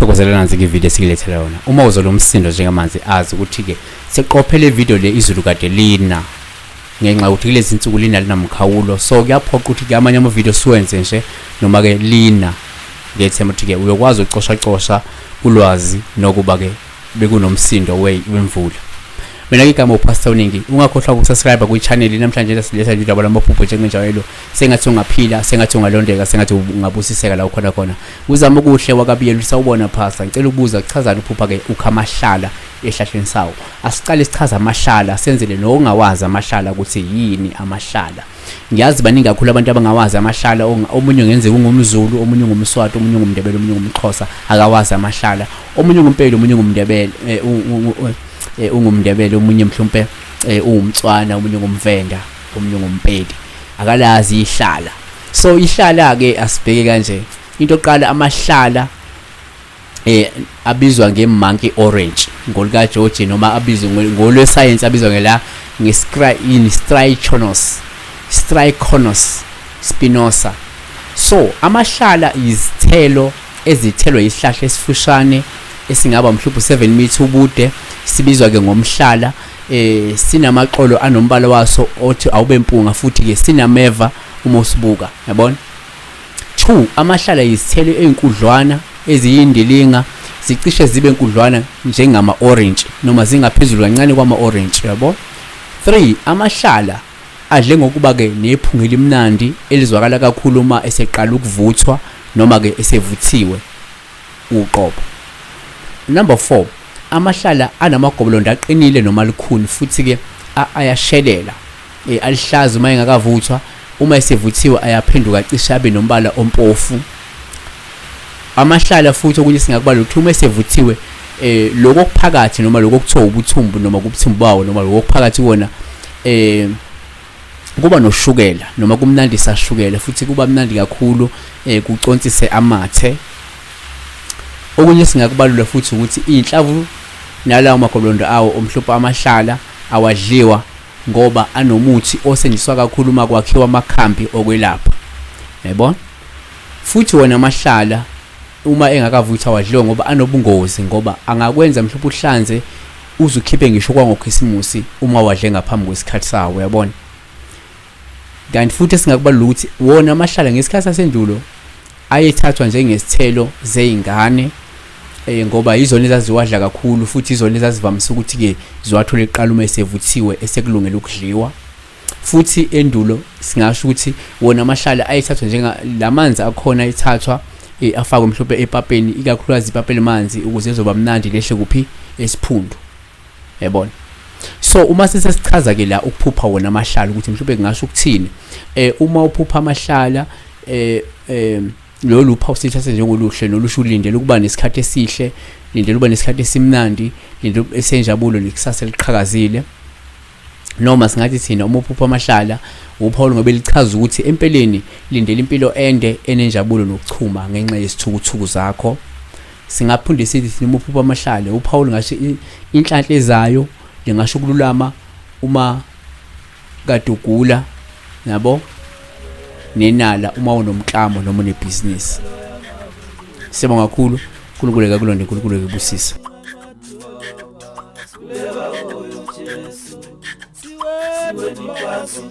Thokozela nansi ke video esikulethela yona. Uma uzwa lo msindo njengamanje azi ukuthi ke siqophe le video le izulu kade lina ngenxa yokuthi kulezi nsuku lina linamkhawulo, so kuyaphoqa ukuthi ke amanye ama-video siwenze nje noma ke lina. Ngethemba ukuthi ke uyokwazi ukucoshacosha ulwazi nokuba ke bekunomsindo wemvula. Mina ke igama uPastor Uningi, ungakhohlwa ukusubscribe kwi-channel. Namhlanje siletha nje udaba lwamaphupho njengenjwayelo. Sengathi ungaphila, sengathi ungalondeka, sengathi ungabusiseka la ukhona khona. Uzama okuhle wakabiyela. Sawubona Pastor, ngicela ukubuza, kuchazani uphupha ke ukha amahlala ehlahleni sawo? Asiqale sichaze amahlala, senzele nongawazi amahlala ukuthi yini amahlala. Ngiyazi baningi kakhulu abantu abangawazi amahlala. Omunye ngenzeka ungumZulu, omunye ungumSwati, omunye ungumNdebele, omunye ungumXhosa, akawazi amahlala. Omunye ungumpeli, omunye ungumNdebele, ungumNdebele, omunye mhlawumbe uwumTswana, omunye ungumVenda, omunye ungumpeli, akalazi ihlala. So ihlala ke asibheke kanje. Into yokuqala, amahlala abizwa nge-monkey orange ngolika George, noma abizwe ngolwesayensi abizwa ngela nge-Strychnos Strychnos spinosa. So amahlala izithelo ezithelwa isihlahla esifushane esingaba mhlawumbe 7 meter ubude, sibizwa ke ngomhlala. Sinamaxolo anombala waso othi awube mpunga, futhi ke sinameva uma usibuka, yabona. 2, amahlala izithelo ezinkudlwana eziyindilinga, zicishe zibe nkudlwana njengama orange noma zingaphezulu kancane kwama orange, yabo. 3, amahlala adle ngokuba ke nephunga elimnandi elizwakala kakhulu uma eseqala ukuvuthwa noma ke esevuthiwe uqobo. Number 4, amahlala anamagobolondo aqinile noma lukhuni, futhi ke ayashelela, alihlaza uma engakavuthwa. Uma esevuthiwe ayaphenduka cishe abe nombala ompofu. Amahlala futhi okunye singakubala ukuthi uma esevuthiwe, lokho okuphakathi noma lokho okuthiwa ubuthumbu noma kubuthumbu bawo noma lokho okuphakathi kuwona, kuba noshukela noma kumnandi sashukela, futhi kuba mnandi kakhulu, kuconsise amathe. Okunye singakubalula futhi ukuthi inhlavu nalawo magobolondo awo omhlophe amahlala awadliwa ngoba anomuthi osetshenziswa kakhulu uma kwakhiwa amakhambi okwelapha, yayibona. Futhi wona amahlala uma engakavuthwa awadliwa ngoba anobungozi, ngoba angakwenza mhlawumbe uhlanze uze ukhiphe ngisho kwangokhisimusi uma wadle ngaphambi kwesikhathi sawo, uyabona. Kanti futhi esingakubalula ukuthi wona amahlala ngesikhathi sasendulo ayethathwa njengesithelo zey'ngane, ngoba yizona ezaziwadla kakhulu, futhi izona ezazivamise ukuthi-ke ziwathole kuqala uma esevuthiwe esekulungela ukudliwa. Futhi endulo singasho ukuthi wona amahlala ayethathwa njenga lamanzi akhona ayethathwa, afakwe mhlawumbe epapeni, ikakhulukazi ipapa elimanzi, ukuze ezoba mnandi lehle kuphi esiphundu, yabona. So uma sesesichaza ke la ukuphupha wona amahlala ukuthi mhlawumbe kungasho ukuthini, uma uphupha amahlala, lolu phawu sithathe njengoluhle nolusho ulindele ukuba nesikhathi esihle, lindele ukuba nesikhathi esimnandi, lindele esenjabulo nekusasa eliqhakazile. Noma singathi thina uma uphupha amahlala, uphawu ngoba lichaza ukuthi empeleni lindele impilo ende enenjabulo nokuchuma ngenxa yesithukuthuku zakho. Singaphinde sithi thina uma uphupha amahlala, uphawu lingasho inhlanhla ezayo, lingasho ukululama uma kade ugula, yabo, nenala uma unomklamo noma unebhizinisi. Siyabonga kakhulu. uNkulunkulu akakulonde, uNkulunkulu akubusise. Siweni phansi.